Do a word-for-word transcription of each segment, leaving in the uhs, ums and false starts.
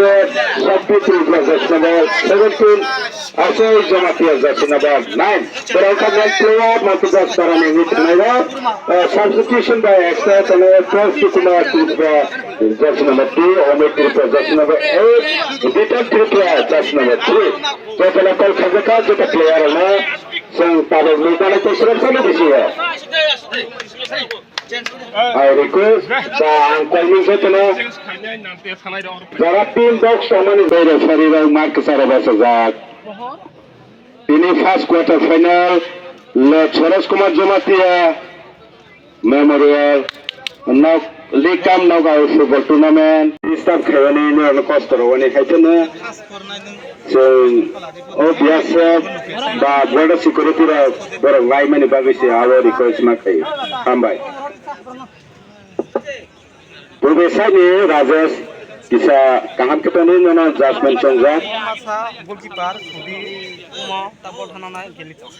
Shakti Tripura jersey number seventeen, Ajoy Jamatia jersey number nine. Borok wngkha next player, Montidas Parani wngwi thangnai rok. Uh, substitution by extra, thangnai Prince Kumar Tripura jersey number two, Amit Tripura jersey number eight, Bitan Tripura jersey number three. Jotona kol khajaka, jota player rokno chwng tabuk nukmani tei sremsani bisingo. I request the uncle jotono jara pin box tongmani jaira sari rok mat kwcharo bachajak. Tini first quarter final le Choroj Kumar Jamatia Memorial Nok Likam Nogai Football Tournament start khaiyani norokno kosto rwani khaitene. Chwng o B S F ba border security rok borok laimani bagwi se abo request ma khaio. Hambai. Bwbwi side ni Rajesh kisa kaham khe tonwi nono judgment chongjak. Masa goalkeeper Sudi Umo ta bol thananai gelitok.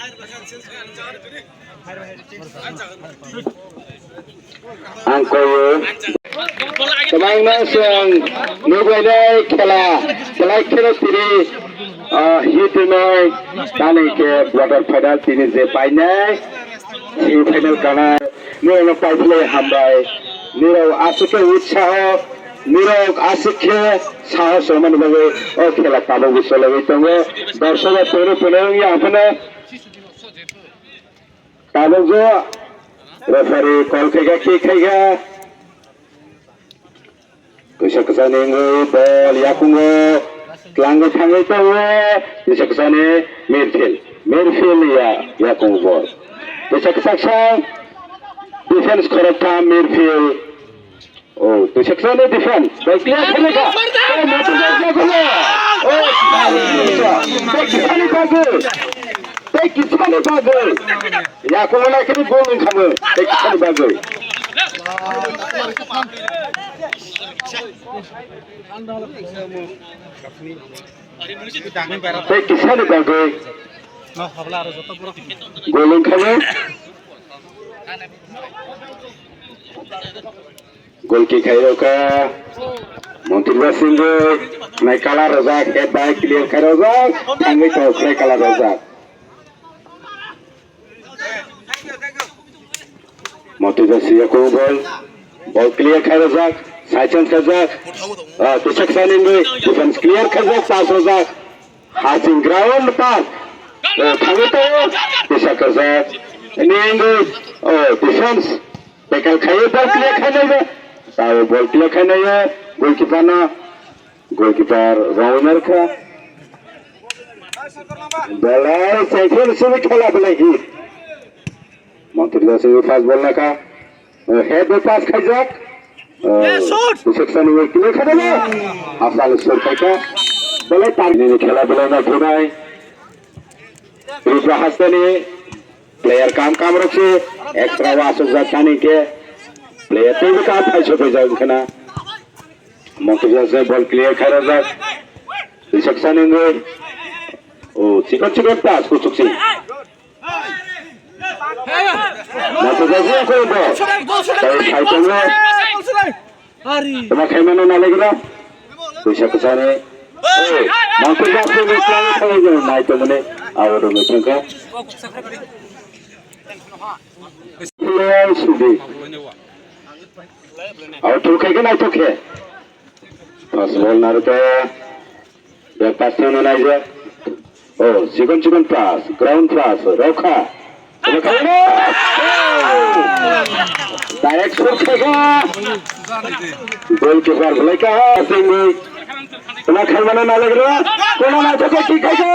Ang koyo. Kwbangma chwng nukbainai khela, belai kheno tini, ah, hitimai tani khe quarter final tini je painai, semi final kana, nirokno paiphlai hambai, nirok aswk khe utsaho, nirok aswk khe sahos rwmani bagwi o khela tabukbo chologwi tongo, dorsok rok phunu phunu wngya phano. Tabukbo referee call khaikha, kick khaikha. Twisa kwchani wngwi ball yakungo tlangwi thangwi tongo. Twisa kwchani midfield, midfield ya yakungo ball. Twisa kwchak sang defense khoroktham midfield. Oh, twisa kwchani defense. Bai clear khaikha. Oh, Matu Jai yakungo. Oh, bai kisani bagwi. Bai kisani bagwi. Yakungo naikhe goal wngkhamu. Bai kisani bagwi. Tei kisani bagwi gol wngkhamu. Gol kick khairokha Montirba Singwi, nai colour rojak, head bai clear khairojak, thangwi tongo khlai colour rojak. Motwi jasi yakungo ball. Ball clear khairojak. Side change khaijak. Ah, Tusak Sani wngwi defense clear khaijak. Pass rojak. Hasing ground pass. Oh, thangwi tongo. Tusak khaijak. Ini wngwi, oh, defense tackle khaiwi ball clear khainaibo. Tao ball clear khainaiyo. Goalkeeper no. Goalkeeper rong narkha. Belai saifel simi khela belai hi. Mantri da simi fast ball nakha. Head by pass khaijak. Bisek sani wai kini khada ba. Asal sur khaika. Belai tar ini khela belai na thunai. Tripura hasteni player kam kam rok si extra wa asuk jak thani ke player tei kam phai so phai jak khana. Mantri da simi ball clear khairajak. Bisek sani ngoi. Oh, chikon chikon pass kuchuk si. Mantri da simi ko bo. Tai sai tongo. Tama khaimano nalegra. Tuisa kwchani. Mangkuk baksa ni khlai khlai nai tongmani abo rwngwi thangkha. Sudi. Abo thukhaikhe naithok khe. Pass ball narwkha. Back pass thangna naijak. Oh, chikon chikon pass, ground pass, rokha. Rokha. Direct shot khaikha. Goalkeeper bwlaikha. Singwi. Tama khaimano nalegra. Kono naithok khe kick khaikha.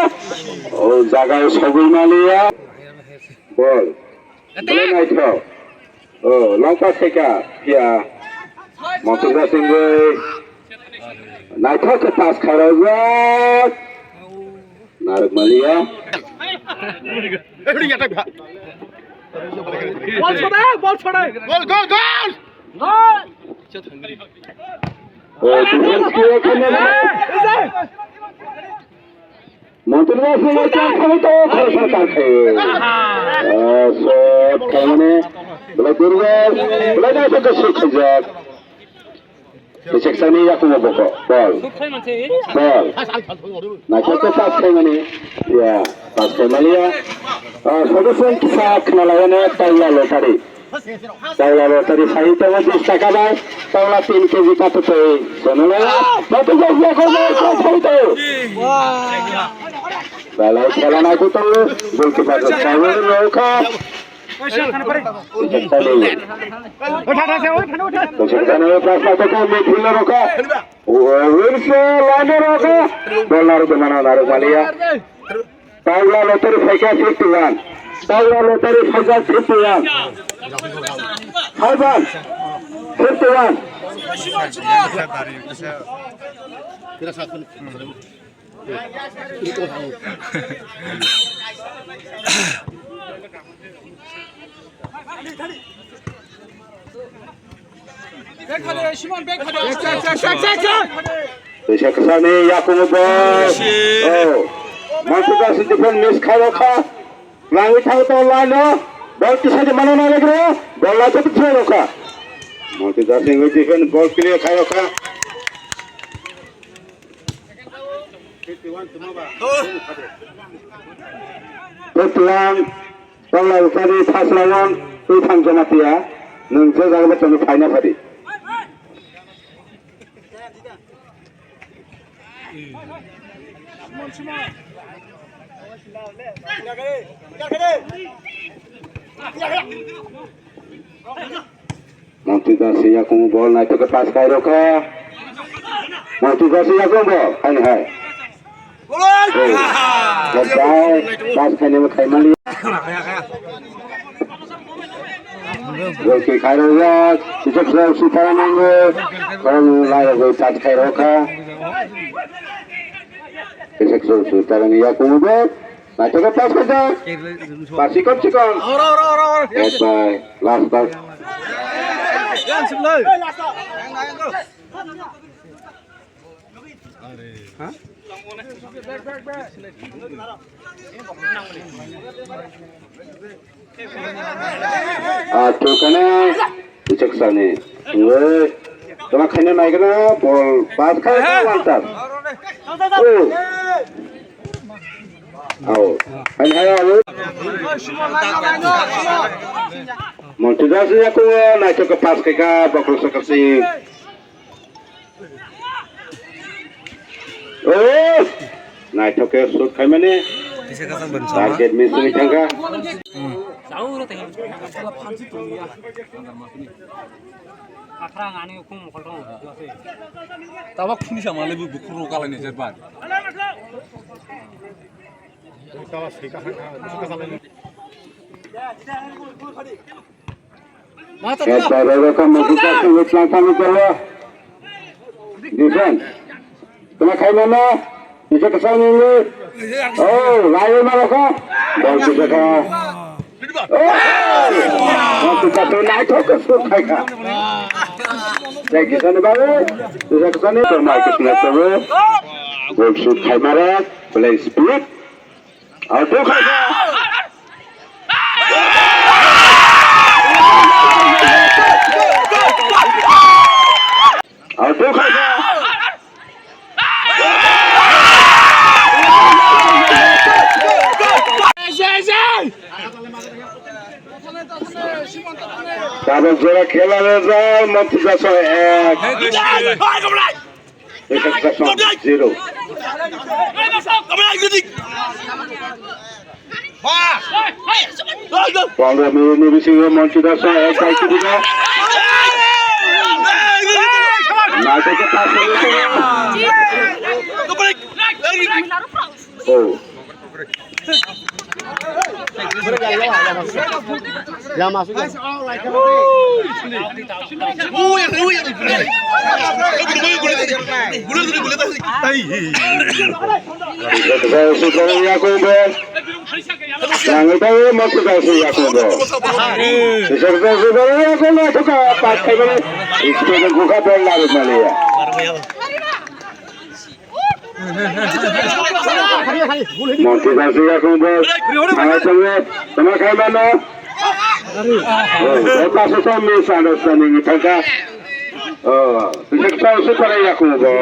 Oh, jaga sogwi maliya. Ball. Belai naithok. Oh, long pass khaikha. Phiya. Mantri da singwi. Naithok khe pass kharajak. Narwk maliya. Ball chhodai, ball chhodai. Goal, goal, goal! Oh, defense clear khaina. Mantri da singwi chance khawi to, khoroksa tarkhe. Oh, shot khaimani. Belai durga, belai naithok khe shoot khaijak. Biseksani yakungo boko. Bol. Bol. Naikhe to pass khaimani. Ya, pass khaimaliya. Ah, solution kisa khnalaiane Taula Lottery. Taula Lottery sai tongo bis taka bai. Taula tin K G kato tei. Sonolaya. Matu jagya ko mo ko sai to. Balai khelana ko to. Goalkeeper ko sai no ka. Biseksani. Biseksani prasna to ka midfielder ka. Wilson lane rogo. Bol narwk mano narwk maliya. Taula Lottery phaikha fifty one. Taula Lottery phaikha fifty one. Haiban fifty one. Teisa kwchangni yakungo bol. Oh. Mantu Dasi defense miss khairokha. Nangwi thango to line o. Bol kisa de mano na legro. Bol la chepit khairokha. Mantu Dasi ngi defense bol clear khairokha. Fifty one. Tongla Rukari, Thasla one, twi thang Jamatia, nwng je jaga bo tongwi phaina phadi. Monty Dasi yakung bol naithok khe pass khairokha. Monty Dasi yakung bol, haini hai. Pass khainai bo khaimali. Gol kick khairokjak, Sitharanango. Kong lairogwi touch khairokha. Sitharani yakung bol. Naithok khe pass khaijak. Pass chikon chikon. Head by last pass. Ah, tukane. Biseksani. Oi. Toma khaina naigana bol pass khai one touch. Oh. Au. Hai hai au. Monty Das ya ko naithok pass khaika bokrok sakasi. Oh! Naithok khe shoot khaimani. Kisa kasa ban sama. Target miss wngwi thangkha. Tabak phuni sama le bu bukhuk ro kalai ni jerban. Head by Rorokha, Mojita singwi tlang tangwi tongo. Defense. Tuma khaimano. Kisa kwchang nini. Oh, laiwi malokha. Bol kisa kha. Oh! Bol kisa kha, naithok khe shoot khaikha. Tei kisani bagwi. Kisa kwchangni tongma kisna tongo. Bol shoot khaimarok. Play speed. Auto khaikha. Auto khaikha. Tabuk jora khela rwjak, Monty Das ek. Zero. Pondro minute ni bisingo Monty Das ek bai kibika. Naitokhe pass khaio. Oh. Nangwi tangwi mokhe kaisa yakungo. Kaisa kaisa yakungo, naithoka pass khaimani. Expect gukha bol narwk maliya. Monty Das yakung bol. Thangwi thangwi tama khaimano. Oh, bol pass-o misunderstanding thangkha. Oh, Twisaksani Usupara yakung bo.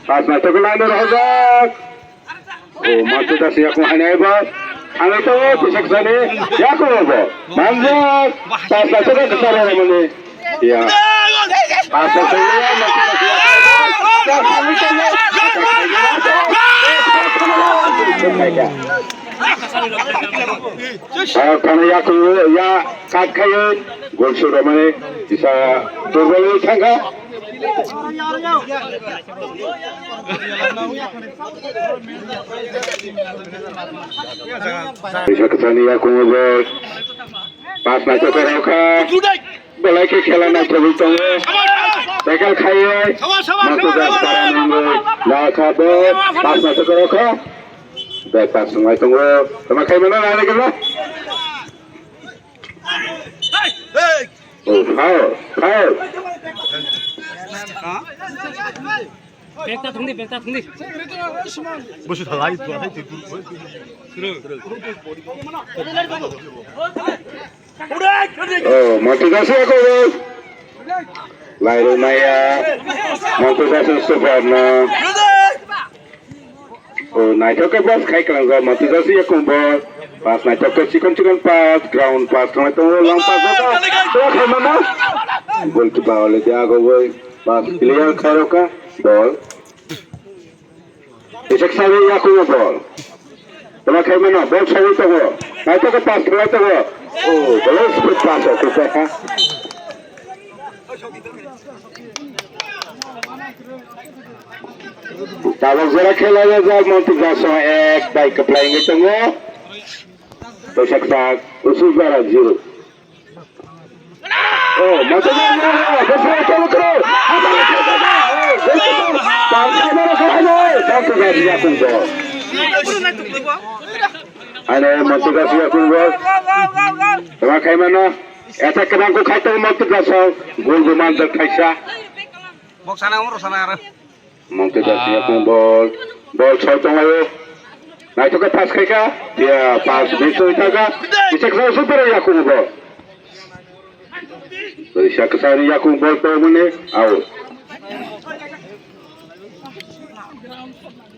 Pas naithok nai no rohorjak. Oh, Montu Das yakung hainai bo. Thangwi tongo Twisaksani yakung bo. Manjak. Pas naithok kwcharo mani. Ya. Pas naithok ya, Montu Das yakung bo. Ah, kana yakung ya, kat khayo. Gol sura mani. Isa durbol thangkha. Twisaksani yakung bo pas naithok rokha. Belai khe khela naithogwi tongo. Tackle khaiwi Montu Das para nangwi lakha bo pas naithok rokha. Bai pas nangwi tongo. Tama khai mano nani kela. Oh, foul, foul. Bekta thungdi, bekta thungdi. Bosu thalai, tu hai tu. Oh, Montu Das yakung bo. Lairunaiya. Montu Das super no. Oh, naithok khe pass khai kwlangjak, Montu Das yakung bo. Pass naithok khe chikon chikon pass, ground pass thangwi tongo, long pass tongo. Tongo khaimano. Goalkeeper already agogwi pass clear khairokha, ball. Twisaksani yakung ball. Tongo khaimano, ball sogwi tongo. Naithok khe pass thangwi tongo. Oh, ball speed pass o, khe kha. Tabuk jora khela yajak Montu Das ek bai kwplai wngwi tongo. Twisak sak Usupara zero. Oh, Montu Das, Montu Das, Montu Das, Montu Das yakung bo. Ano Montu Das yakung bo. Tama khaimano. Attack kwbang khe khai tongo Montu Das, goal bo manjak thaisa. Bok sana, umur sana aro. Montu Das yakung ball. Ball soi tongo. Naithok khe pass khai kha. Ya, pass miss oi thaka. Twisaksani Usupara yakung ball. Twisaksani yakung ball to mane out.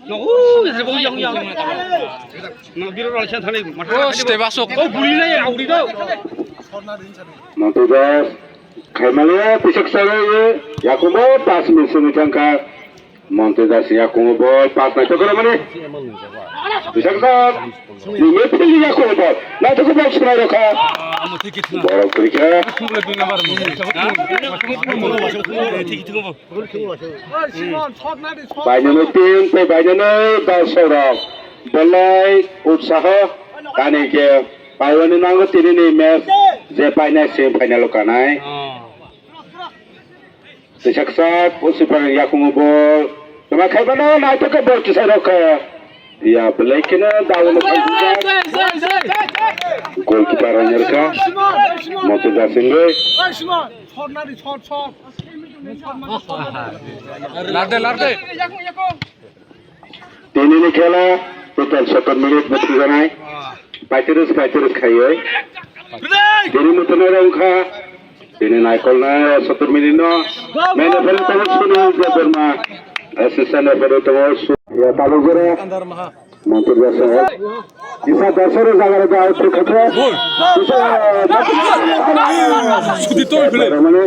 No, oh, yang yang. No, biro rasa thani. Oh, stay basok. Oh, buli na ya, uri do. Montu Das. Khaimaliya Twisaksani yakung bo pass miss oi thangkha. Montu Das yakung ball pass naithok khe mani. Twisak sak. Ni midfield yakung ball. Naithok ball sunai rokha. Ball kwrwi kha. Bainani tin tei bainani dos rok. Belai utsaho. Kani khe paiwani nango tini ni match je painai semi final o kanai. Twisak sak, Usupara yakung ball. Tama khaimano, naithok khe ball kisai rokha. Ya, belai kheno daono khaijak. Goalkeeper rok nirkha. Montu Das wngwi. Larde, larde. Tini ni khela total sottor minute mwthangjaknai. Paitris, paitris khaiwi. Tini mwthangnairok wngkha. Tini naikolnai sottor minute no. Man referee tongo Sunil Debbarma. Assistant referee tongo Su-, ya, tabuk jora. Montu Das. Kisa dasoro jagara da out khato. Kisa, Sudi tol phile. Mane,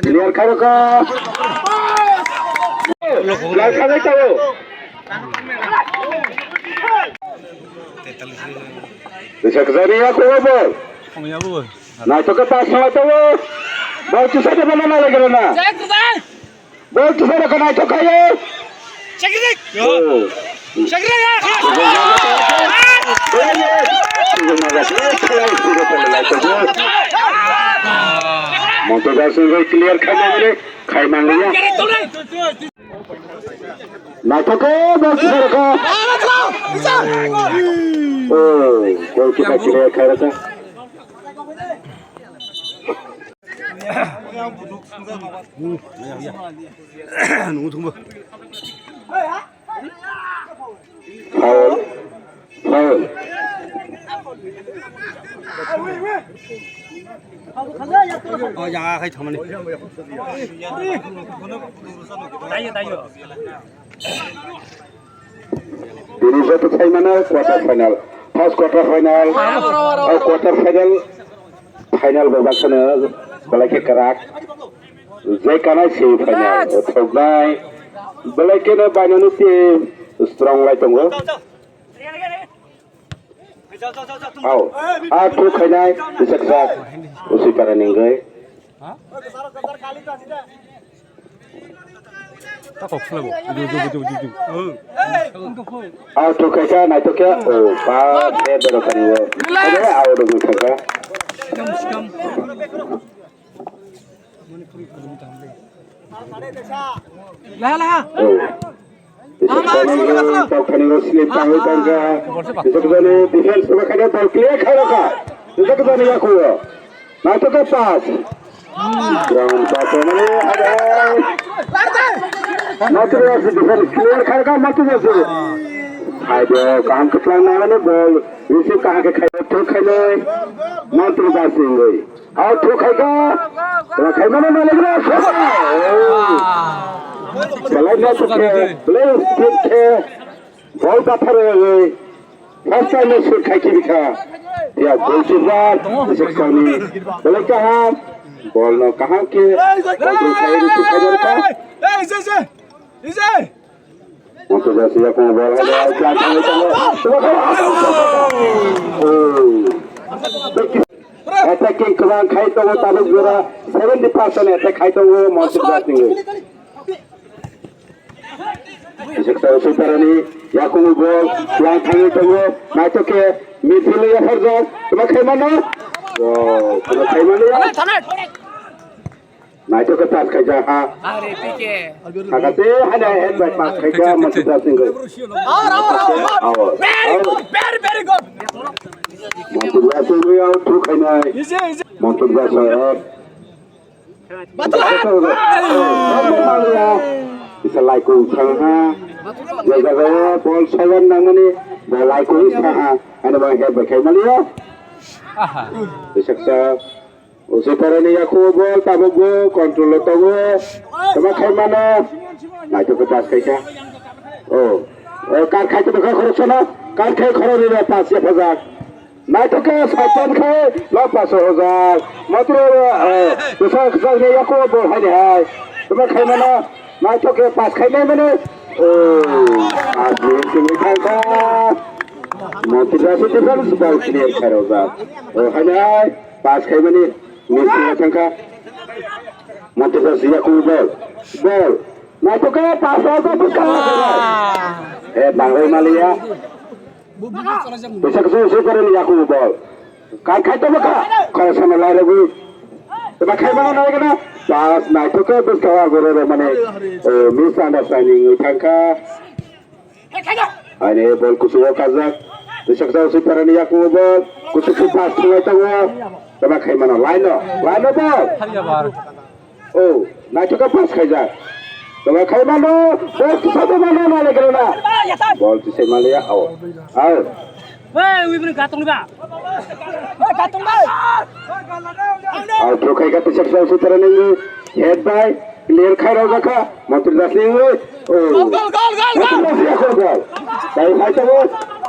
clear kharoka. Lai khagai tao. Bisa kejari ya, kuwa bol. Naithok khe pass khlai tao. Bol kisa de mana na lagi na. Bol kisa de kana to khayo. Chekrik. Oh. Chekrik ya. Montu Das wngwi clear khaina mani khai manliya. Naithok khe bol kisa rokha. Oh, goalkeeper clear khai rokha. Nungthungbo. Foul. Foul. O ya khai thomani. Taiyo, taiyo. Bini joto saimano quarter final, first quarter final, o quarter final, final bo baksano belai khe kwrak. Jai kanai semi final, o thoknai belai kheno bainani team strong lai tongo. Au, a thuk khainai, rijak jak, usui para ningwi. Au thuk khaikha, naithok khe, o, ba, de berokani o. Ade, au, dogwi thangkha. Laha, laha. Oh. Ama, Bisakjani slip, slip, slip. Tokthani slip tangwi tangkha. Bisakjani defense ba khaina ball clear khairokha. Bisakjani yakuo. Naitokhe pass. Ground pass mane ade. Naitokhe defense clear khairokha, Naitokhe. Haibo kaham kwtlang nangani ball. Receive kaham khe khaio, thuk khainai. Naitokhe singwi. Out thuk khaikha. Khaimano nalegra. Belai no thuk khe. Belai thuk khe. Ball bathar rwi. First time no shoot khai kibikha. Ya, goalkeeper. Seksoni. Belai kaham. Ball no kaham khe. Control khai receive khai kha. Montri Jasi yakung ball hai, hai, jang thangwi tongo. Oh. Attacking kwbang khai tongo, tabuk jora seventy percent attack khai tongo, Montri Jasi. Bisik tong Sutarani yakung ball, jang thangwi tongo, naitokhe midfield yaphar jang, tuma khai mano. Oh, tuma khai mano. Naitokhe pass khaijak ha. Are P K. Hakase haino head bai pass khaijak Montri Jasi. Out, out, out, out. Out. Very good, very, very good. Montri Jasi out thuk khainai. Easy, easy. Montri Jasi out. Batal ha. Isa laikung thang ha. Jaga ball sawan nangmani ball laikung thang ha. Ano bang head bai khai maliya. Aha. Bisaksa. Usiparani yaku ball tabukbo control o tongo. Tama khaimano. Naitokhe pass khaikha. Oh. Oh, kar khaito bwkha khoroksono. Kar khai khoroknwi pass yaphajak. Naitokhe saitan khai lo pass hojak. Matro, eh, bwsa kwchangni yaku ball haini hai. Tama khaimano. Naitokhe pass khainai mani. Oh. Ajin simi thangkha. Montri Jasi defense ball clear khairokjak. Oh, haini hai. Pass khaimani Messi thangkha. Montri Jasi yakung ball. Ball. Naitokhe pass o bwkha. Eh, bangwi maliya. Bisa khe Sutarani yakung ball. Kar khai to bwkha. Khoroksono lairogwi. Tama khaimano naigana. Pass naitokhe bwkha agoro mane. Eh, misunderstanding wngwi thangkha. Aini ball kuchugo kajak. Bisakjak Sutarani yakungo ball. Kuchuk khe pass thwngwi tongo. Tama khaimano. Line-o. Line-o ball. Oh, naitokhe pass khaijak. Tama khaimano. Ball tisai mano nalegrana. Ball tisai maliya. Oh. Oh. Hey, we bring gatong ba. Gatong ba. Out throw khai kha Bisakjak Sutarani. Head by clear khai rw jakha. Montri Jasi. Oh. Gol, gol, gol, gol, gol. Montri Jasi yakung ball. Dai khai tongo.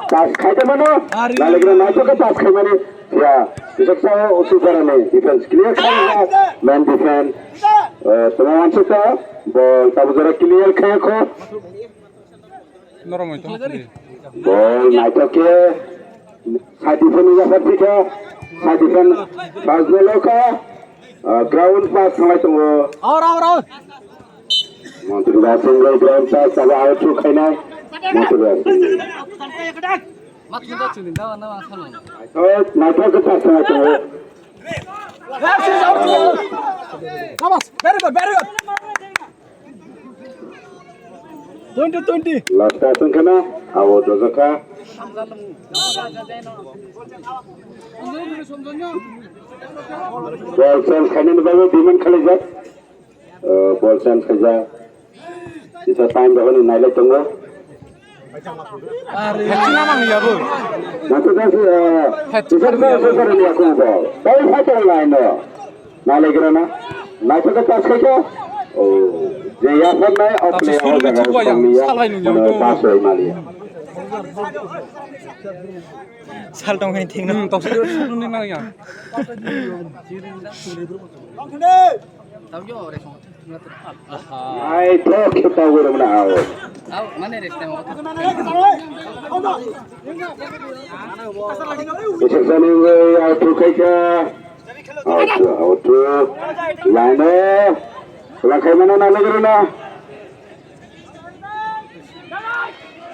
Pass khai tongmano. Nalegrana naitokhe pass khaimani. Ya, Bisakjak Sutarani defense clear khai. Man defense. Eh, tamo wansukha. Ball tabuk jora clear khai kho. Noromoi tong. Ball naitokhe side defense ni yaphar thikha, side defense pass ball kha, ah, ground pass thanglai tongo. Out, out, out. Montri Jasi ground pass abo out throw khainai. Montri Jasi. Naithok, naithok khe pass thanglai tongo. Very good, very good. Twenty, twenty. Last pass wngkha na, abo dojak kha. Ball change khainani bagwi demand khalaijak. Uh, ball change khaijak. Kisa time rok nailai tongo. Naitho jasi, uh, kisa time rok nailai tongo. Ball fighter line o. Nalegrana, naithok khe pass khaikha. O, je yapharnai, o player o jaga o thanglia, mane pass oi maliya. Sal tong hai thik na. Hmm, toksa jor suru ni na ya. Naithok khe pass oi mane out. Out, mane rest time. Bisaksa ni wngwi out khaikha. Out, out. Line o. Lakhai mano na lagre na.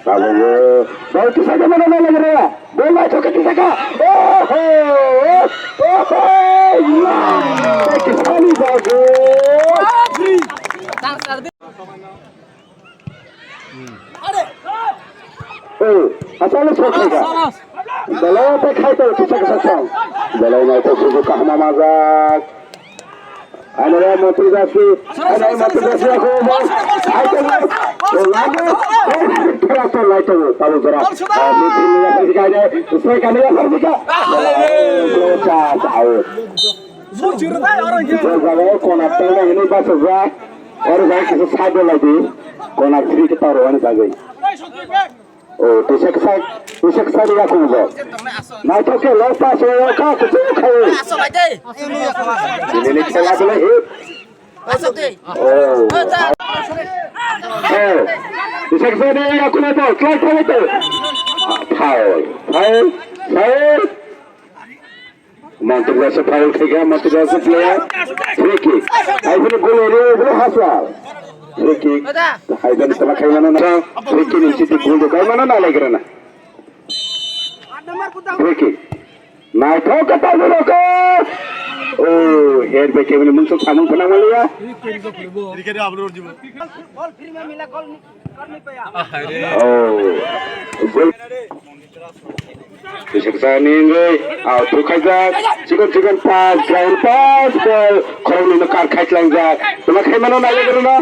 Tabuk. Bal kisa ke mano na lagre. Bal lai thoke kisa ka. Oho. Oho. Kisa ni babu. Oh, asal ni sok khaika. Belai tei khai tong kisa kisa song. Belai nai tei sujuk kaham majak. Ano mantri dasi, ano mantri dasi aku mau. Hai tong. Oh, lama. Oh, tera tong lai tong. Tabu jora. Ah, mantri ni apa sih kayaknya? Sesuai kami apa sih kak? Oh, belum sah tahu. Jor jaga o kona tong ini pas sejak. Oro jang kisa side o lai di. Corner free khe taro ani bagwi. O, tisa kisa, tisa kisa ni yakung bo. Naithok khe low pass o ka kuchuk khai. Ini ni khela bole hit. O. O. Tisa kisa ni yakung bo. Try, try, try. Foul. Foul. Foul. Mantri dasa foul khaikha, Mantri dasa player. Free kick. Hai phano goal area o phano hasla. Free kick. Hai phano tama khaimano na. Free kick ni siti goal de khaimano na legrana. Free kick. Naithok khe tabuk rokha. Oh, head back khe mani mungsuk samung phana maliya. Oh. Goal. Bisaksa ni wngwi out khaijak. Chikon chikon pass, ground pass, ball khoroknwi no kar khaitlangjak. Tuma khaimano nailagrwno.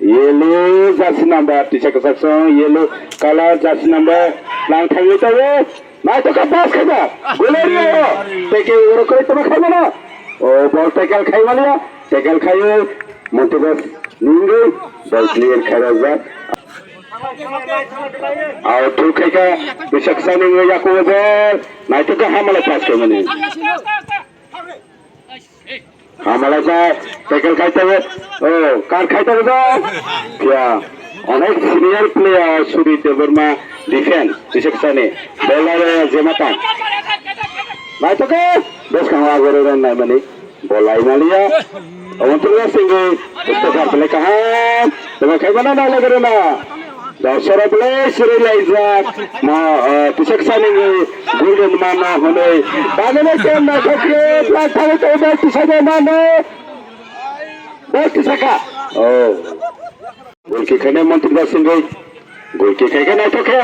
Yellow jersey number, tisa kwchak song, yellow colour jersey number nang thangwi tongo. Naitokha pass khaijak. Goal area o. Teke oro kwrwi tuma khaimano. O ball tackle khaimaliya. Tackle khaiwi Montidas ningwi ball clear khairajak. Au thuk khaikha, Bisaksa ni wngwi yakubo ball. Naitokha Hamalai pass khaimani. Hamalai ba tackle khai tongo. Oh, kar khai tongo ba. Phiya, onek senior player Suri Debbarma defense, Bisaksa ni. Ball aro jema tang. Naitokha, bwskango agorwi rw naimani. Bolai maliya. Omo tungla singwi. Stopper belai kaham. Tamo khaimano nailagrwna. Dorsora belai siri laijak. Ma, eh, Bisaksa ningwi golden mano hwnwi. Bagwi bai kem naithok khe plak thangwi tongo, ball tisai bai mano. Ball tisaka. Oh. Gol kick khainai Montidas wngwi. Gol kick khaikhe naithok khe.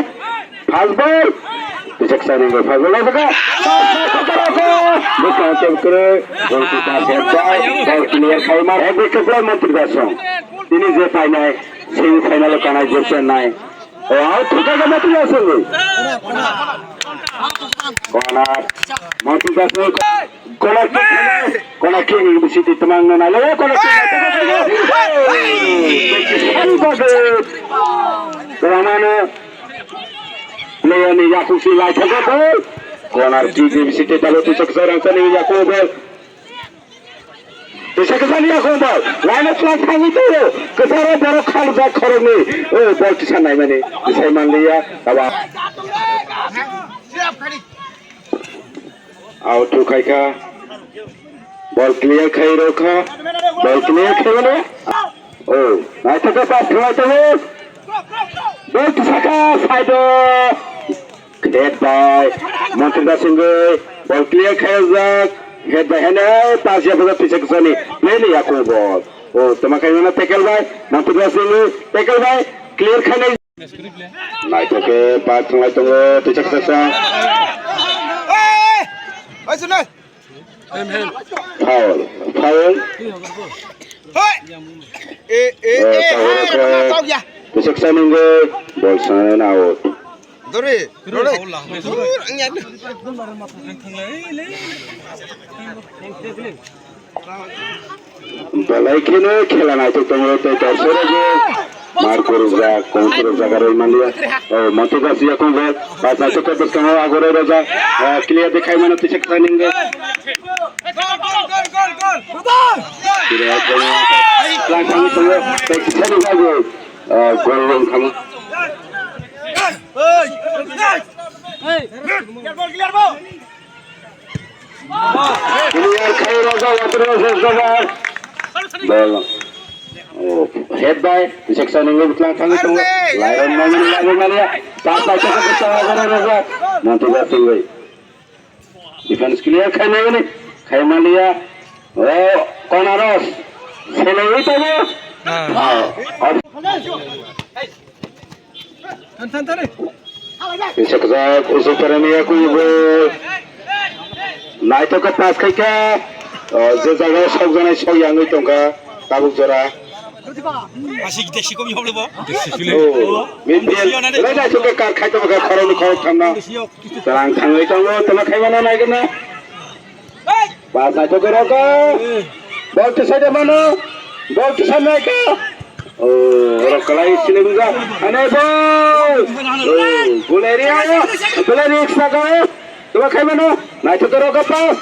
Fast ball. Bisaksa ni wngwi fast ball naithok khe. Bwskango tebuk kwrwi. Gol kick head bai. Ball clear khaima. Head bai kwplai Montidas wng. Tini je painai semi final o kanai je chennai. O out thukha khe Montidas wngwi. Corner. Montidas wngwi. Corner kick, corner kick ni bising twi twmang no nai lo, corner kick. Sari bagwi. Twmang no. Player ni yakung si lai thago ball. Corner kick ni bising twi tabuk twi chok chok rang sani yakung ball. Tisa kisa ni yakung ball. Line of play thangwi twi. Kisa ro borok khalujak khoroknwi. O ball tisa naimani. Tisai manliya. Tabuk. Out khaikha. Ball clear khai rokha. Ball clear khai mano. Oh, naithok khe pass khlai tongo. Ball tisaka side o. Head bai Montidas wngwi ball clear khaijak. Head bai hene pass yapajak tisa kisani. Play ni yakung ball. Oh, tama khaimano tackle bai Montidas wngwi tackle bai clear khainai. Naithok khe pass thwnglai tongo, tisa kisasa. Foul, foul. Eh, eh, eh, tisa kisa nungwi ball sana out. Dori, dori. Dur, angya. Belai kheno khela naithok tongo tei dorserok bo mar kwrwkjak, kong kwrwkjak aro manliya. O, Monty Das yakung ball, pass naithok khe bwskango agoroi rojak. Ah, clear de khai mano tisa kthang ningde. Clear tongo, lang thangwi tongo, tei kisa ni bagwi, ah, goal wng thangma. Clear khai rojak, water rojak, rojak. Ball. Oh, head by, bisek sa nunggu butlang thangwi tongo. Lairon nangmani lairon mania. Pass by, pass by, pass by, rojak. Monty Das tingwi. Defense clear khai nangmani. Khai mania. Oh, corner os. Selaiwi tongo. Ah. Ah, off. Tan, tan, tan, eh. Bisa kwchak, usu perani aku ibu. Naithok khe pass khai khe, oh, je jaga o sok janai sok yangwi tongkha, tabuk jora. Asik desi komi hoblo bo. Oh, midfield. Lai naithok khe kar khai tongkha, khoroknwi khoroktham no. Tlang thangwi tongo, tama khai mano naigwna. Pass naithok khe rokha. Ball tisa de mano. Ball tisa naikha. Oh, rok kalai sini bunga. Ane ball. Oh, Guleri ayo. Guleri ekstra kau. Coba khai mano. Naithok khe rokha pass.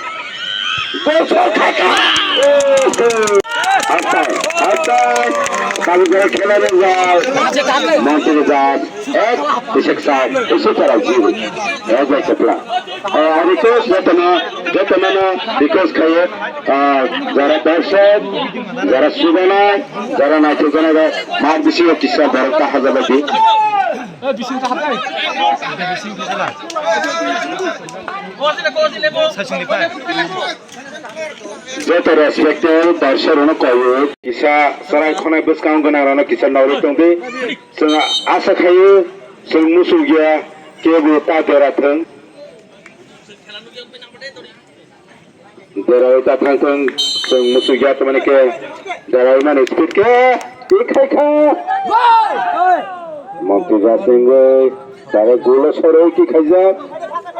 Ball shot khaikha. Oh, oh. Outside. Outside. Kami jara khela de jao. Manchuri jao. Ek, Bisek Sai, Bisek Sai, zero. Ek bai kepla. Ah, request, jotono, jotono request khayo. Ah, jara darshok, jara subanai, jara naithokjanai ba, mar bisingo kisa borok ta hajabai di. Joto respected darshok rokno koyo. Kisa chwrai khonai bwskang gwnang rokno kisa nogwi tongdi. Chwng asa khaio, chwng muchungya, kebo ta dera thwng. Derawi ta thang thwng, chwng muchungya, tamani khe derawi mani speed khe, tik khai kha. Monty Jasingwi, direct goal o sorwi tik khaijak.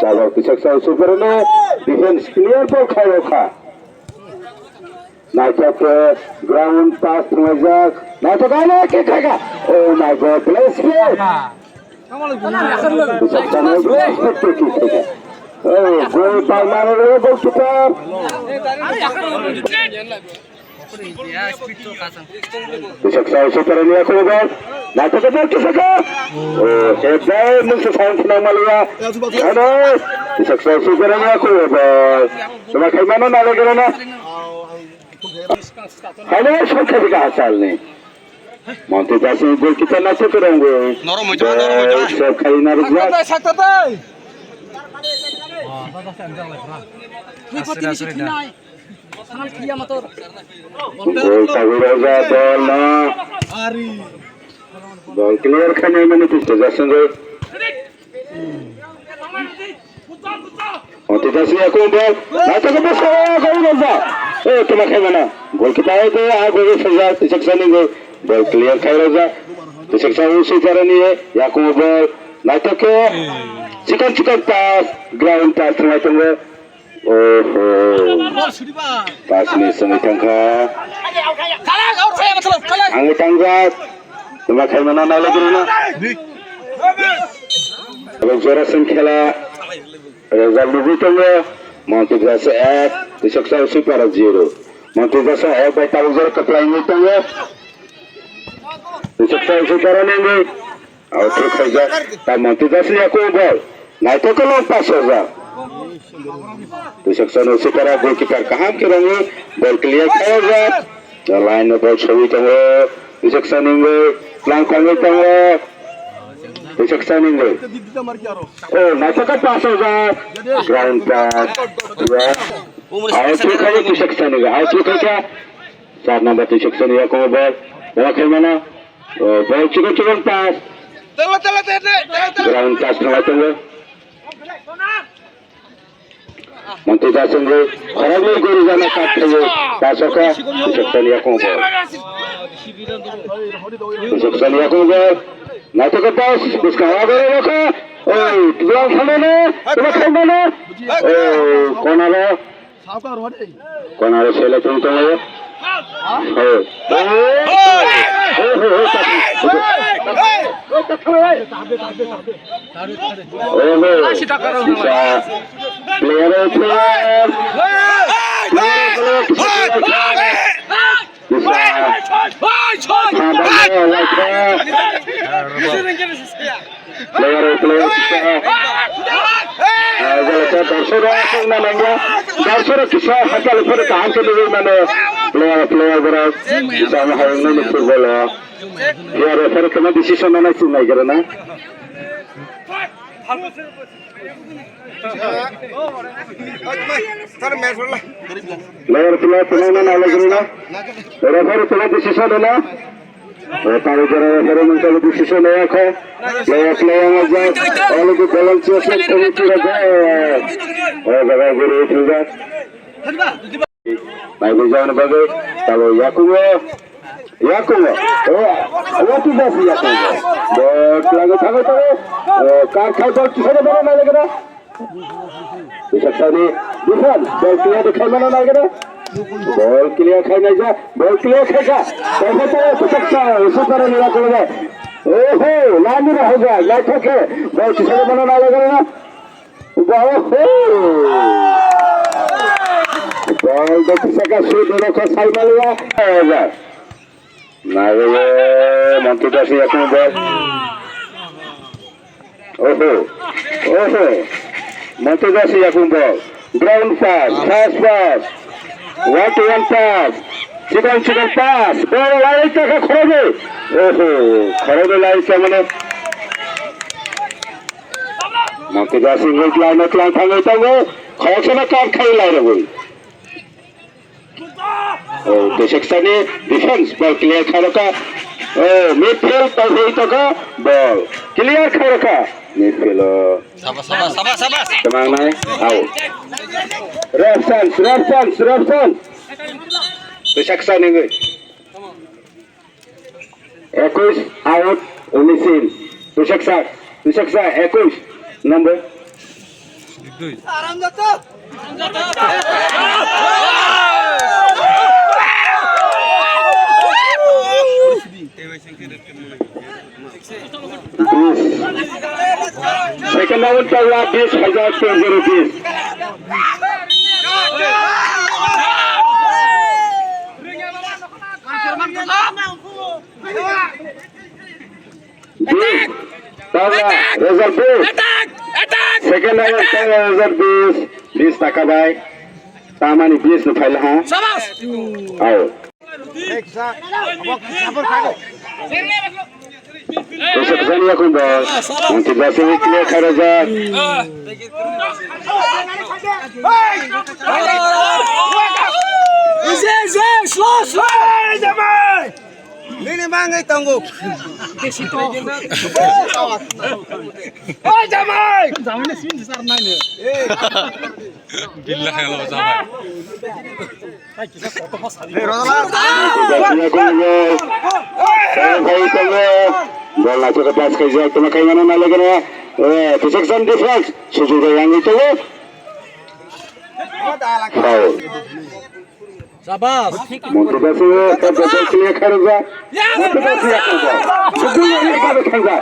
Jabal kisak sa super no, defense clear ball khai rokha. Naithok khe ground pass thwnglaijak. Naithok khe ano kick khaikha. Oh my God, bless you. Bisaksa no bless you, kick khaikha. Oh, goal palmar goalkeeper. Bisaksa super ni akhungo ball. Naithok khe ball kisaka. Oh, head by mungsa sound khna maliya. Ano, Bisaksa super ni akhungo ball. Tuma khaimano nalai gana. Halo, shot khai bika hachal ni. Monty Jasing goalkeeper na chukar ongwi. Norok muitu, norok muitu. Shot khai na rukya. Sakta tai, sakta tai. Twi pati ni sikhi nai. Sanal khiya mator. Goal tagwi rokjak, ball no. Ari. Ball clear khainai mani twi Jasing goal. Monty Jasing yakung ball. Naithogo bwskango gol rwjak. Eh, tuma khai mano. Goalkeeper hai tei ah goal rwjak. Twisaksani goal. Ball clear khai rwjak. Twisaksani usi jarani yakung ball. Naithok khe. Chikon chikon pass. Ground pass thwngwi tongo. Oho. Pass miss wngwi thangkha. Thangwi thangjak. Tuma khai mano nailai gurino. Abo jora song khela result nugwi tongo. Monty Jasing ek, Twisaksa Sipara zero. Monty Jasing ek bai tabuk jora kwplai wngwi tongo. Twisaksa Sipara nangwi. Out khaijak. Ta Monty Jasing yakung ball. Naithok khe long pass ojak. Twisaksani Sipara goalkeeper kaham khe rwngo. Ball clear khaijak. Line no ball sogwi tongo. Twisaksani wngwi lang thangwi tongo. Twisaksani wngwi. Oh, naithok khe pass ojak. Ground pass. Ya. Out khaijak Twisaksani wngwi. Out khaijak. Char number Twisaksani yakung ball. Ball khaimano. Oh, ball chikon chikon pass. Ground pass thangwi tongo. Monty Jasing khoroknwi guri jana kat thaio. Pass okha. Twisaksani yakung ball. Twisaksani yakung ball. Naithok khe pass. Bwskang agoroi rokha. Oi, tubang thamano. Tubang thamano. Oh, konaro. Konaro selai tong tongo. Hey. Oho. Bisa. Player, player. Player, player. Bisa. Player, player. Player, player. Ah, jalaka darsoro aswk na nangya. Darsoro kisa hakal phoro kaham khe nugwi mano. Player, player borok. Bisa ang hayung nani football o. Player referee kama decision nana chwng nai gara na. Player, player, tuma na nai gara na. Referee tuma decision nana. O tari jora referee mungkalo decision naya kho. Player, player ngajak. Already volunteers committee rajak. O jaga guru thujak. Naiwi jana bagwi tabo yakungo. Yakungo. O, o tu bas yakungo. Bo tlango thango tabo. O kar khai bol kisana bana nai lagana. Bisa tani defense, bol clear de khai mana nai gana. Bol clear khai nai ja, bol clear khai ka. Kaisa tabo pusak sa, usu para nira kolba. Oho, lami na hoga, lai thake. Bol kisana bana nai lagana. Oho. Bol de kisaka su doro ka sai malia. Nagayo, Monty Dasi yakung bol. Oho, oho. Monty Dasi yakung bol. Ground pass, fast pass. One to one pass. Chikon chikon pass. Bol lai taka khorobe. Oho, khorobe lai ta mane. Monty Dasi ngoi lai no lai thangoi tango. Khoroksa na kar khai lai rogoi. O, Tesaksani defense ball clear kharoka. O, midfield tawhei toka ball clear kharoka. Midfield o. Sabas, sabas, sabas, sabas. Temangnai, out. Ref chance, ref chance, ref chance. Tesaksani ngui. Ekush out, unis in. Tushak sir, Tushak sir, ekush number. Bis. Second round tawla bis hajar ten zero bis. Bis. Tawla result bis. Second round tawla result bis. Bis taka bai. Tamani bis no phaila ha. Sabas. Au. Kusuk sani yakung bol. Mungkin berhasil clear kharajak. Easy, easy, slow, slow. Nini mangai tongo. Oi, jamai. Jamai ni sin sar nai ne. Billahi Allah jamai. Bol naisok pass khaijak, tuma khaimano nai lagana. Eh, Tesaksani defense, sujud yang itu. Foul. Sabas. Monty Dasi, tak betul sini kharajak. Monty Dasi, ya kharajak. Sujud yang itu kharajak.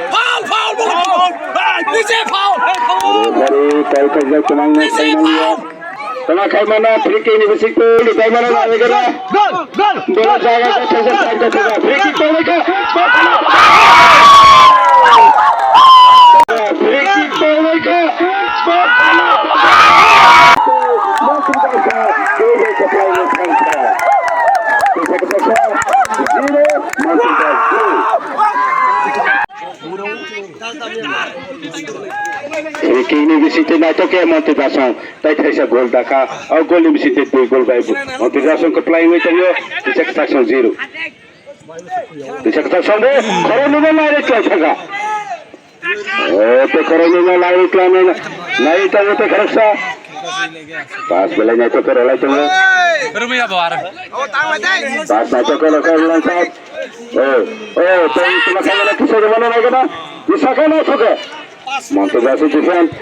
Foul, foul, foul, foul. Nise foul. Referee call khaijak, tuma khaimano. Tuma khaimano, free kick ni bising tu, di khaimano na wegera. Gol, gol. Bola jaga ka thaisa, thaisa, thaisa. Free kick tawai kha. Free kick tawai kha. Zero, Monty Dasi. Free kick ni bising twi naithok khe Monty Dasi. Tai thaisa gol dakha. O gol ni bising twi dui gol bai Monty Dasi kwplai wngwi tongyo. Tesaksani zero. Tesaksani bo khoroknwi no nai rwkha. O te khoroknwi no nai rwkha, nai tongo te khoroksa. Pass belai naithok khe rwlai tongo. Rwmaya bo aro. Pass naithok khe rwkha, rwlai tongo. O, o, tei tuma khaimano kisa rwmano nai gana. Kisa khe naithok khe. Monte Jasi defense.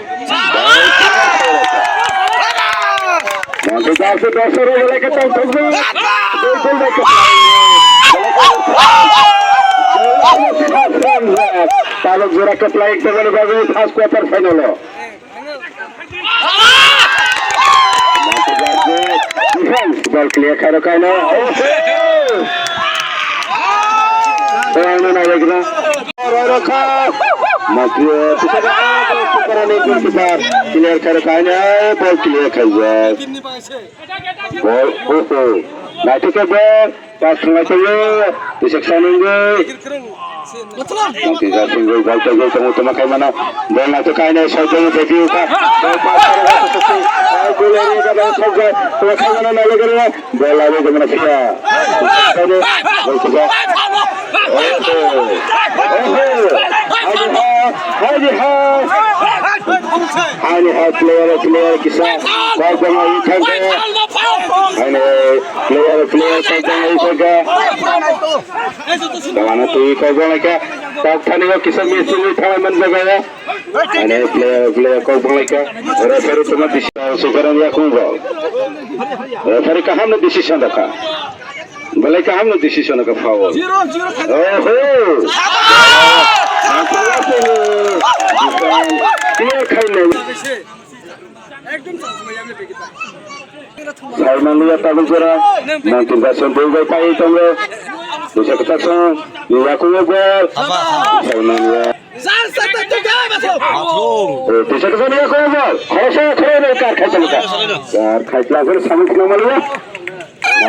Monte Jasi dasoro belai khe tongthokjak. Taluk jora khe play tongmani bagwi first quarter final o. Defense, ball clear khairok kaino. Roi rokha. Matrio, clear khairok kaino, ball clear khaijak. Ball, oh, oh. Naithoke ball. Pass thanglaisio, Twisaksani wngwi. Twisaksani wngwi ball paigwi tongo, tongma khaimano. Ball naithoka haino sojoni beti ukha. Ball pass khairokha, Twisaksani. Ball area gada sokjak. Tongma khaimano nailaikheno. Ball laiwi tongmano phiya. Twisaksani ball thukha. Oho. Oho. Haidi ha. Haidi ha. Haini ha player, player kisa. Ball tongma wi thangkhe. Haini Player, player, tang tang wi saka. Tawano twi kok banglaika. Tak thani o kisa miss wngwi thalai man jaga o. Ane player, player kok banglaika. Referee tuma disi. Sukarang yakung ball. Referee kaham no decision rakha. Belai kaham no decision rakha, foul. Oho. Clear khainai. Saimanliya tabuk jora, Montir Basan dui bai pai tongo. Bisa ketak song, yakungo gol. Saimanliya. Eh, bisa ketak yakungo gol. Khoroksa khoroknwi kar khai tongo. Kar khai tongo, samung khna maliya.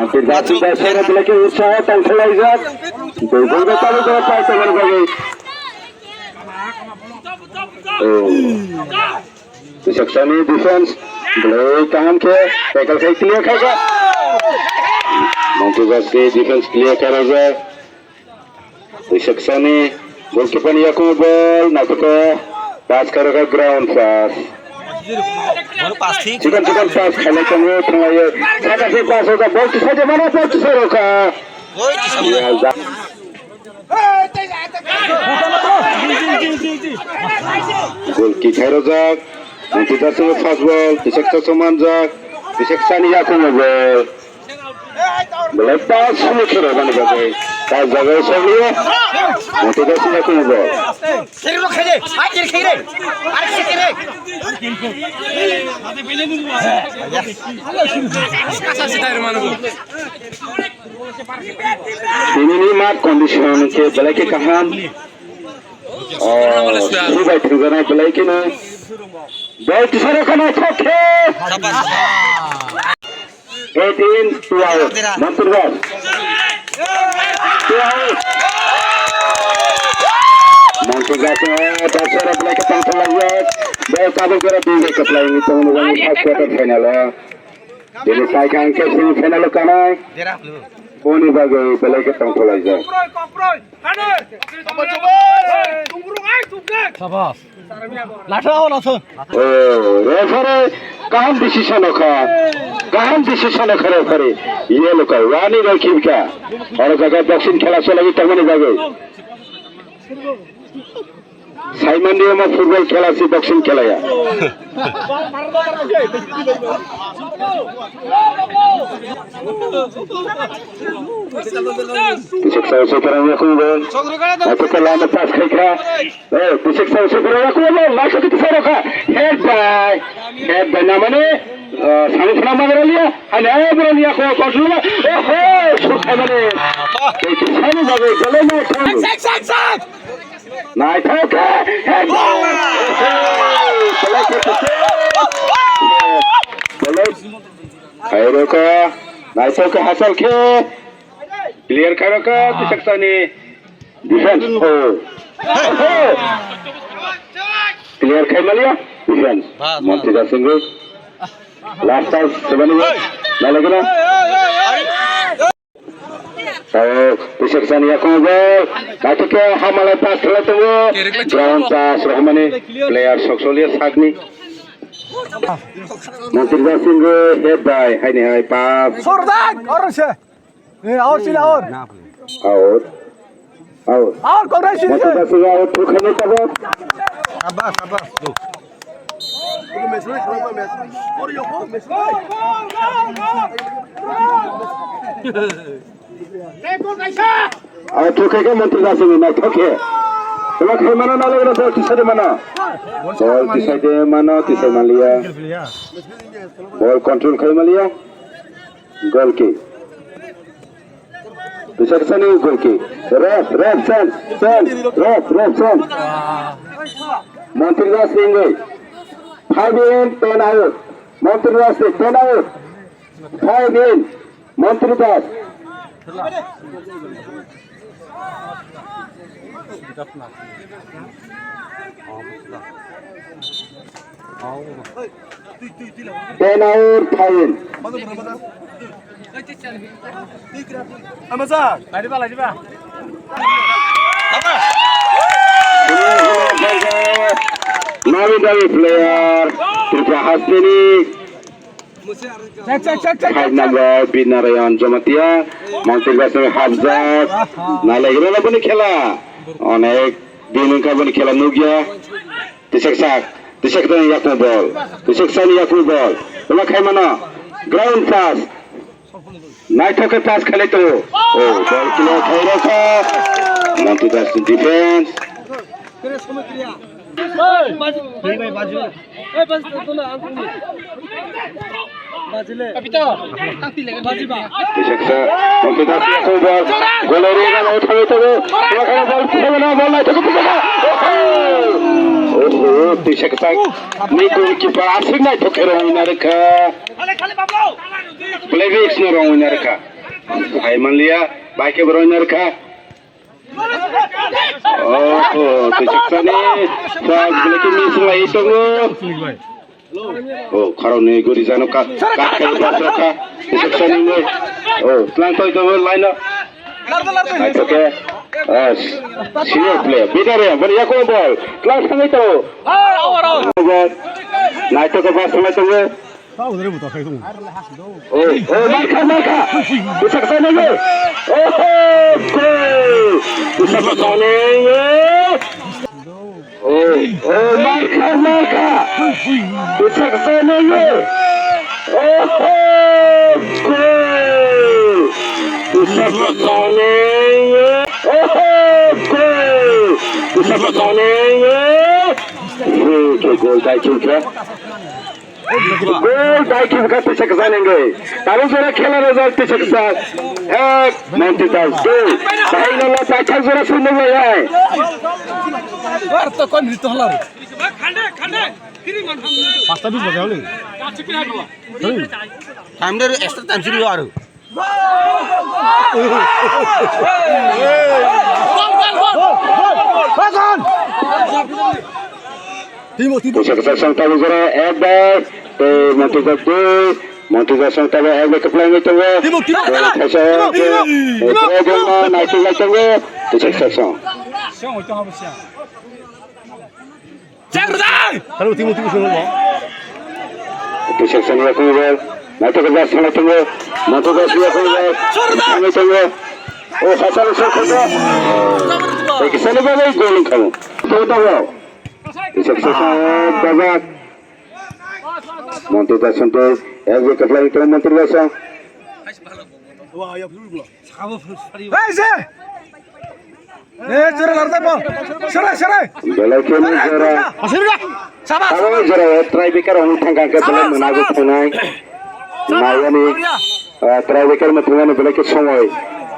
Montir Basan bai sora belai khe utsaho tangthalaijak. Dui gol bai tabuk jora pai tongo bagwi. Oh. Twisaksani defense belai kaham khe tackle khai clear khaijak. Monti Baski defense clear khairajak. Twisaksani goalkeeper ni yakungo ball naithoka pass khairokha ground pass. Chikon chikon pass khailai tongo thanglaio. Saka se pass rokha ball tisajak mano ball tisajak rokha. Ya, ja- Goal kick khairojak. Monti Baski fast ball, Twisak Chaksa manjak. Twisaksani yakungo ball. Belai pass sulu khe rwmani bagwi. Pass jaga o sokliya. Monti Baski yakungo ball. Tinini mat condition khe belai khe kaham. Oh, subai thwngjaknai belai kheno. Ball tisaro khana thok khe. Eighteen twelve, Montir Bas. Twelve. Montir Bas, eh, dasara belai khe tangthalaijak. Ball tabuk jora dui bai kwplai wngwi tongo, first quarter final o. Bini sai khe ang khe semi final o kanai. Boni bagwi belai khe tongthok laijak. Sabas. Latha o latha. Oh, referee kaham decision o kha. Kaham decision o kha referee. Yellow card, warning rw khibka. Oro jaga boxing khela cholai tongmani bagwi. Saimani omo football khela se boxing khela ya. Twisak Chaksa se parang ya khung bol. Atu kala na pass khai kha. Eh, Twisak Chaksa se parang ya khung bol. Last ke tisaro kha. Head by. Head by na mane, eh, sami phana magara liya. Ani ay bro liya ko control. Oh ho, sukha mane. Twisak Chaksa ni bagai jalo na. Sak, sak, sak. Naithok khe. Belai khe. Belai. Khairokha. Naithok khe hachal khe. Clear khairokha. Twisaksani. Defense. Oh. Clear khai maliya. Defense. Monti Jasingwi. Last chance. Sebani. Nalagina. Tao, Twisaksani yakungo ball. Naithoke hamalai pass khlai tongo. Ground pass rohormani player soksolya sakni. Montir Jasingwi head by, haini hai pass. Sordak, oro se. Eh, out sini out. Out. Out. Out, kok rai sini. Montir Jasingwi out, thukhaini tabok. Sabas, sabas. Ang thokhe khe Montri Dasni naithok khe. Tuma khai mano na logra bol tisai de mano. Bol tisai de mano, tisai manliya. Bol control khai manliya. Goal kick. Tisai sani goal kick. Ref, ref, chance, chance. Ref, ref, chance. Montri Dasni wngwi. Five in, ten out. Montri Dasni ten out. Five in. Montri Das. Ten out, five in. Nami dami player, Tripura hasteni. Five number, Binarayan Jamatia, Montri Dasni hapjak, nailaigwlala boni khela, onek din wngkha boni khela nukya, tisaksak, tisaksak ni yakung bol, tisaksak ni yakung bol, bola khaimano, ground pass, naithok khe pass khailai tongo, o bol kilo khairokha, Montri Dasni defense. Tisaksa, Montri Das yakung bol. Golori gana thangwi tongo. Bol, bol, bol, bol, bol, naithok khe tisaksa. Oho, tisaksa. Ni goalkeeper aswk naithok khe rwngwi narwkha. Playback no rwngwi narwkha. Hai manliya, bai khe bo rwngwi narwkha. Oho, tisaksa ni flag belai khe miss wngwi tongo. O, khoroknwi guri jano ka, ka, ka, ka, ka, tisaksa ni mui. O, tlang toi tongo line o. Naithoke, ah, senior player, Bidare, bani yakulo ball. Tlang thangwi tongo. Naithoke pass thangwi tongo. Oh, oh, markha, markha. Tisaksa nengwi. Oh, oh, goal. Tisaksa nengwi. Oh, oh, markha, markha. Tisaksa nengwi. Oh, oh, goal. Tisaksa nengwi. Oh, oh, goal. Tisaksa nengwi. Free kick, goal dai kick. Goal dai kick ka tisaksa nengwi. Taro jora khela result tisaksa ek, Montri Das dui. Bahai no la paithak jora sunduk lai hai. Pasta bis baja holi. Time dai extra time suri aro. Tisaksa song tabu jora ek bai, tei Montri Das dui, Montri Das song tabu ek bai kwplai wngwi tongo. Timo, timo, timo, timo, timo, timo. Naisik lai tongo, tisaksa song. Chang rwdai! Hello, timo, timo, sung mo. Tisaksa ni yakung ball. Naithotok ball sanai tongo. Naithotok ball yakung ball. Sanai tongo. O, hasal sor khoto. Ekisani ball, goal wngkha. Tongo, tongo. Tisaksa song, bajak. Montri Das song, ek wicket lai tongo Montri Das song. Hey, se! Eh, jora lar da bol. Serai, serai. Belai khe ni jora. Asirga. Sabas. Abo jora o try beker on thangka khe belai manago thangnai. Mayani, ah, try beker mo thangmani belai khe songoi.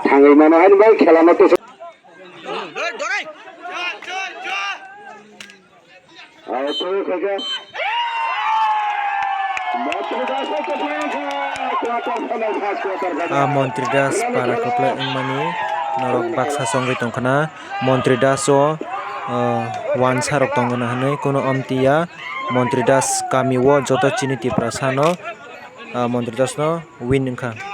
Thangwi mano haini bai khela no to. Ah, Montri Das para kwplai wngmani norok baksa chongwi tongkhna. Montri Das o, ah, wansa rok tongna hwnwi kuno omtiya. Montri Das kami o joto chini Tiprasa no, ah, Montri Das no win wngkha.